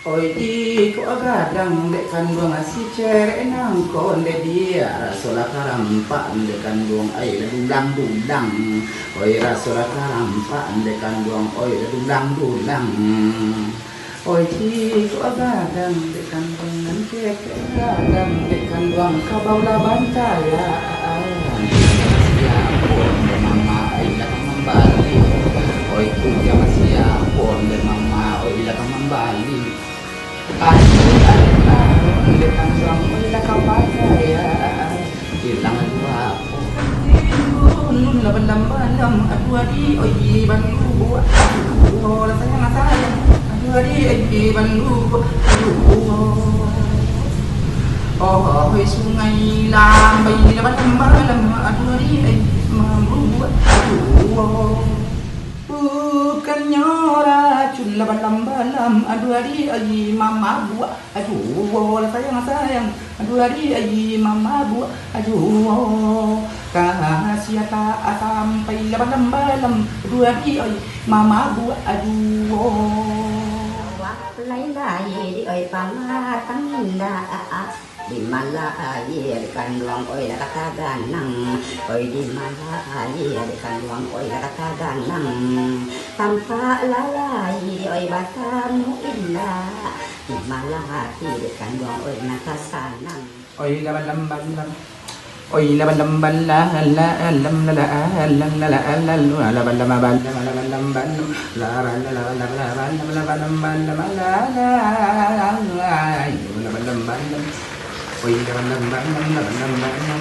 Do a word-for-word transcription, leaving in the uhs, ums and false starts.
Oi, jikok gadang dek kanduang, si cerek nangko nde diak, raso lah karampak dek kanduang, ai lah dulang-dulang. Oi, raso lah karampak dek kanduang, oi lah dulang-dulang. Oi, jikok gadang dek kanduang, nan kekek gadang dek kanduang, kabau lah bantayan. Siapo dek mama, ai lah ka mambali. Oi, kujang siapo dek mama, oi lah ka mambali. Aduh, aduh, aduh, dek kanduang, oi lah ka bantayan. Ilang dua. Nun lah balam-balam, aduh adi, oi, bandu, aduh, lah sayang, sayang, aduh adi, oi, bandu, aduh. Oh, oi, sungai lambai lah balam-balam, aduh adi, oi, mambu, aduh. Bukannyo racun lah balam-balam, aduh adi, oi, mamabuak. Aduh, lah sayang, sayang. Aduh, adi, ai, mamabuak. Aduh, kasiah tak sampai lah balam-balam. Aduh, adi, ai, mamabuak. Aduh. Lai-lai di oi pamatang indah. Di malah aia di kanduang, oi lah kata ganang. Oi, di malah aia di kanduang, oi lah kata ganang. Tampak lalai di oi batamu indah. Malah hati dek kanduang, oi, nan ka sanang. Oi, lah balam-balam. Oi, lah balam-balam, lah alam, lah alam, lah alam, lah balam-balam, lah balam-balam, lah balam-balam, lah balam-balam, lah balam-balam. Oi, lah balam-balam, lah balam-balam.